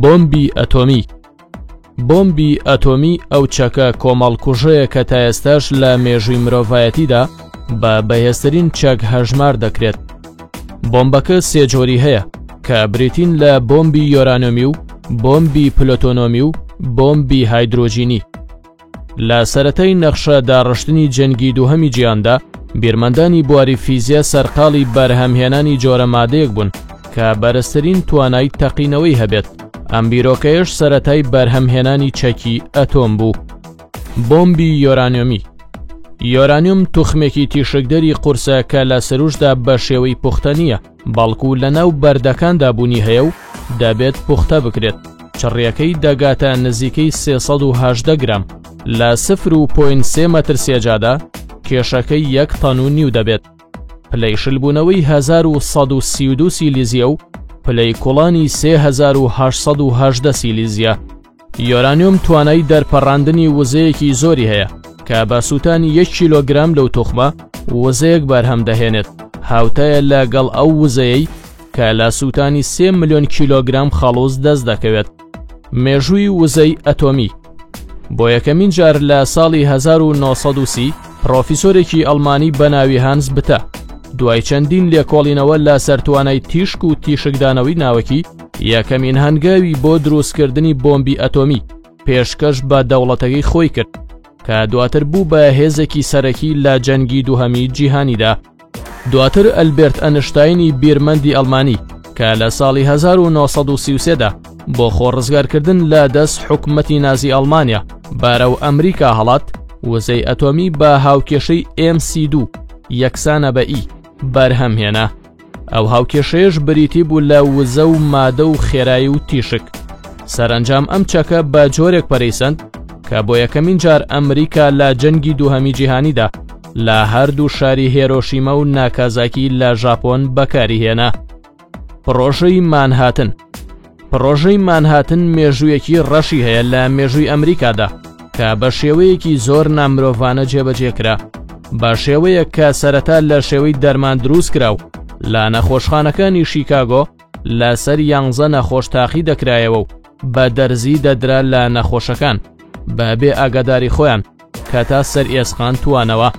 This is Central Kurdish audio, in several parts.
بۆمبی ئەتۆمی بۆمبی ئەتۆمی ئەو چەکە کۆمەڵکوژەیە کە تا ئێستاش لە مێژووی مرۆڤایەتیدا بە بەهێزترین چەک هەژمار دەکرێت. بۆمبەکە سێ جۆری هەیە کە بریتین لە بۆمبی یۆرانۆمی و بۆمبی پلۆتۆنۆمی و بۆمبی هایدرۆجینی. لە سەرەتای نەخشە داڕشتنی جەنگی دووهەمی جیهاندا، بیرمەندانی بواری فیزیا سەرقاڵی بەرهەمهێنانی جۆرە مادەیەک بوون کە بەرزترین توانای تەقینەوەی هەبێت، ئەم بیرۆکەیەش سەرەتای بەرهەمهێنانی چەکی ئەتۆم بوو. بۆمبی یۆرانیۆمی یۆرانیۆم توخمێکی تیشکدەری قورسە کە لە سروشتدا بە شێوەی پوختە نییە، بەڵکو لەناو بەردەکاندا بوونی هەیە و دەبێت پوختە بکرێت، چڕیەکەی دەگاتە نزیکەی 318 گرام لە 0.3 مەتر سێجادا، کێشەکەی یەک تەن و نیو دەبێت. پلەی شلبوونەوەی 1132 سیلیزیە و پلەی کوڵانی 3818 سیلیزیە. یۆرانیۆم توانای دەرپەڕاندنی وزەیەکی زۆری هەیە کە بە سووتانی یەک کیلۆگرام لەو توخمە وزەیەک بەرهەم دەهێنێت هاوتایە لەگەڵ ئەو وزەیەی کە لە سووتانی سێ ملیۆن کیلۆگرام خەڵوز دەست دەکەوێت. مێژووی وزەی ئەتۆمی بۆ یەکەمین جار لە ساڵی 1930 پڕۆفیسۆرێکی ئەڵمانی بە ناوی هانس بتە دوای چەندین لێکۆڵینەوە لە سەر توانای تیشک و تیشکدانەوەی ناوەکی یەکەمین هەنگاوی بۆ دروستکردنی بۆمبی ئەتۆمی پێشکەش بە دەوڵەتەکەی خۆی کرد کە دواتر بوو بە هێزێکی سەرەکی لە جەنگی دووهەمی جیهانیدا. دواتر ئەلبێرت ئەنشتاینی بیرمەندی ئەڵمانی کە لە ساڵی 1933 دا بۆ خۆ ڕزگارکردن لە دەست حکومەتی نازی ئەڵمانیا بەرەو ئەمریکا هەڵات وزەی ئەتۆمی بە هاوکێشەی MC2 یەکسانە بە ئی بەرهەم هێنا. ئەو هاوکێشەیەش بریتی بوو لە وزە و مادە و خێرایی و تیشک. سەرەنجام ئەم چەکە بە جۆرێک پەرەی سەند کە بۆ یەکەمین جار ئەمریکا لە جەنگی دووهەمی جیهانیدا لە هەردوو شاری هێرۆشیمە و ناکازاکی لە ژاپۆن بەکاری هێنا. پڕۆژەی مانهاتن پڕۆژەی مانهاتن مێژوویەکی ڕەشی هەیە لە مێژووی ئەمریکادا کە بە شێوەیەکی زۆر نامرۆڤانە جێبەجێ کرا بە شێوەیەک کە سەرەتا لە شێوەی دەرمان دروست کرا و لە نەخۆشخانەکانی شیکاگۆ لەسەر یانزە نەخۆش تاقی دەکرایەوە و بە دەرزی دەدرا لە نەخۆشەکان بە بێ ئاگاداری خۆیان کە تا سەر ئێسقان توانەوە.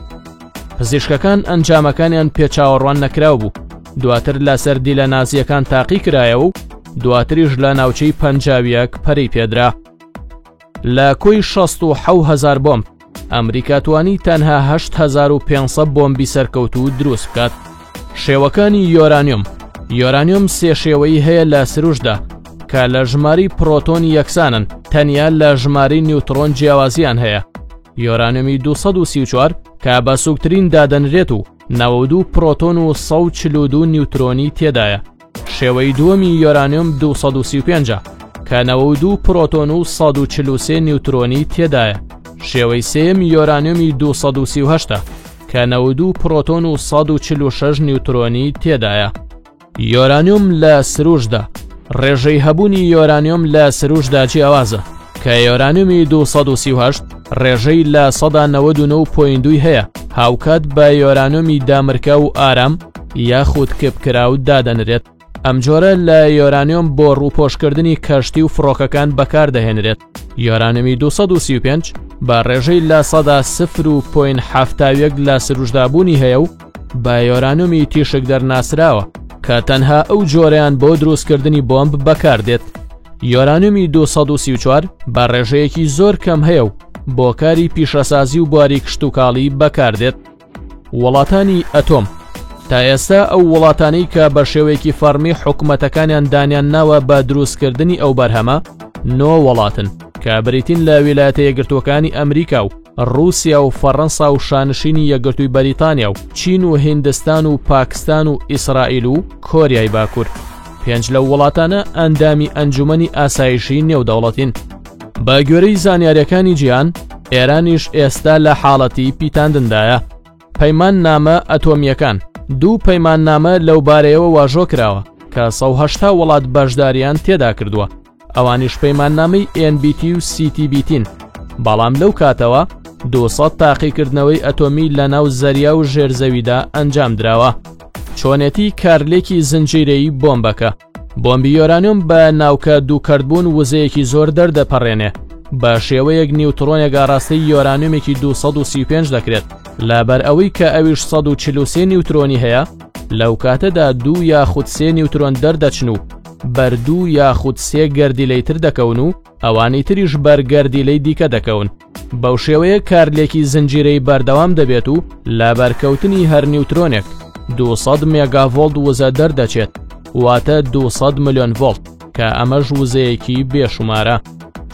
پزیشکەکان ئەنجامەکانیان پێ چاوەڕوان نەکراو بوو، دواتر لەسەر دیلە نازییەکان تاقی کرایەوە و دواتریش لە ناوچەی پەنجاویەک پەرەی پێدرا. لە کۆی 6 هەزار بۆمب، ئەمریکا توانی تەنها 8500 بۆمبی سەرکەوتوو دروست بکات. شێوەکانی یۆرانیۆم یۆرانیۆم سێ شێوەی هەیە لە سروشتدا کە لە ژمارەی پرۆتۆن یەکسانن تەنیا لە ژمارەی نیوتڕۆن جیاوازیان هەیە. یۆرانیۆمی 234 کە بە سوکترین دادەنرێت و 92 پرۆتۆن و 142 نیوترۆنی تێدایە. شێوەی دووەمی یۆرانیۆم 235 کە 92 پرۆتۆن و 143 نیوترۆنی تێدایە. شێوەی سێیەمی یۆرانیۆمی 238 کە 92 پرۆتۆن و 146 نیوترۆنی تێدایە. یۆرانیۆم لە سروشتدا ڕێژەی هەبوونی یۆرانیۆم لە سروشتدا جیاوازە کە یۆرانیۆمی 238 ڕێژەی لە 99.2 هەیە هاوکات بە یۆرانیۆمی دامرکاو و ئارام یاخود کپکراو دادەنرێت ئەم جۆرە لە یۆرانیۆم بۆ ڕووپۆشکردنی کەشتی و فڕۆکەکان بەکاردەهێنرێت یۆرانیۆمی 235 بە ڕێژەی لە سەدا 0.71 لە سروشتدا بوونی هەیە و بە یۆرانیۆمی تیشکدەر ناسراوە کە تەنها ئەو جۆرەیان بۆ دروستکردنی بۆمب بەکاردێت. یۆرانیۆمی 234 بە ڕێژەیەکی زۆر کەم هەیە و بۆ کاری پیشەسازی و بواری کشتوکاڵی بەکاردێت. وڵاتانی ئەتۆم تا ئێستا ئەو وڵاتانەی کە بە شێوەیەکی فەڕمی حکومەتەکانیان دانیان ناوە بە دروستکردنی ئەو بەرهەمە نۆ وڵاتن کە بریتین لە ویلایەتە یەکگرتووەکانی ئەمریکا و ڕووسیا و فەڕەنسا و شانشینی یەکگرتووی بەریتانیا و چین و هیندستان و پاکستان و ئیسرائیل و کۆریای باکوور. پێنج لەو وڵاتانە ئەندامی ئەنجومەنی ئاسایشی نێودەوڵەتین. بە گوێرەی زانیاریەکانی جیهان، ئێرانیش ئێستا لە حاڵەتی پیتاندندایە. پەیماننامە ئەتۆمییەکان، دوو پەیماننامە لەوبارەیەوە واژۆ کراوە کە 180 وڵات بەشداریان تێدا کردووە، ئەوانیش پەیماننامەی NBT و CTBTن، بەڵام لەو کاتەوە 200 تاقیکردنەوەی ئەتۆمی لەناو زەریا و ژێر زەویدا ئەنجام دراوە. چۆنێتی کارلێکی زنجیرەیی بۆمبەکە. بۆمبی یۆرانیۆم بە ناوکە دووکەرتبوون وزەیەکی زۆر دەردەپەڕێنێ، بە شێوەیەک نیوتڕۆنێک ئاراستەی یۆرانیۆمێکی 235 دەکرێت، لەبەر ئەوەی کە ئەویش 143 نیوترۆنی هەیە، لەو کاتەدا دوو یاخود سێ نیوترۆن دەردەچن و بەر دوو یاخود سێ گەردیلەی تر دەکەون و ئەوانی تریش بەر گەردیلەی دیکە دەکەون. بەو شێوەیە کارلێکی زنجیرەی بەردەوام دەبێت و لە بەرکەوتنی هەر نیوترۆنێک 200 مێگاڤۆڵت وزە دەردەچێت واتە 200 ملیۆن ڤۆڵت کە ئەمەش وزەیەکی بێشومارە.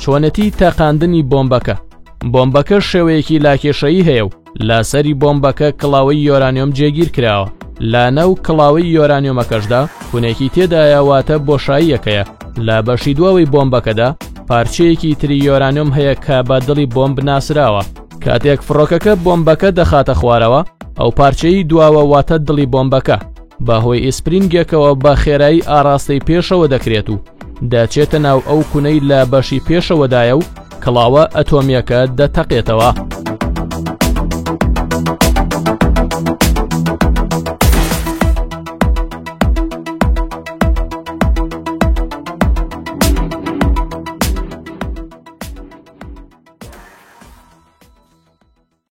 چۆنێتی تەقاندنی بۆمبەکە بۆمبەکە شێوەیەکی لاکێشەیی هەیە و لەسەری بۆمبەکە کڵاوەی یۆرانیۆم جێگیر کراوە لانە و کڵاوەی یۆرانیۆمەکەشدا کونێکی تێدایە واتە بۆشاییەکەیە لە بەشی دواوەی بۆمبەکەدا پارچەیەکی تری یۆرانیۆم هەیە کە بە دڵی بۆمب ناسراوە کاتێک فڕۆکەکە بۆمبەکە دەخاتە خوارەوە ئەو پارچەی دواوە واتە دڵی بۆمبەکە بەهۆی ئیسپرینگێکەوە بە خێرایی ئاراستەی پێشەوە دەکرێت و دەچێتە ناو ئەو کونەی لە بەشی پێشەوەدایە و کڵاوە ئەتۆمیەکە دەتەقێتەوە.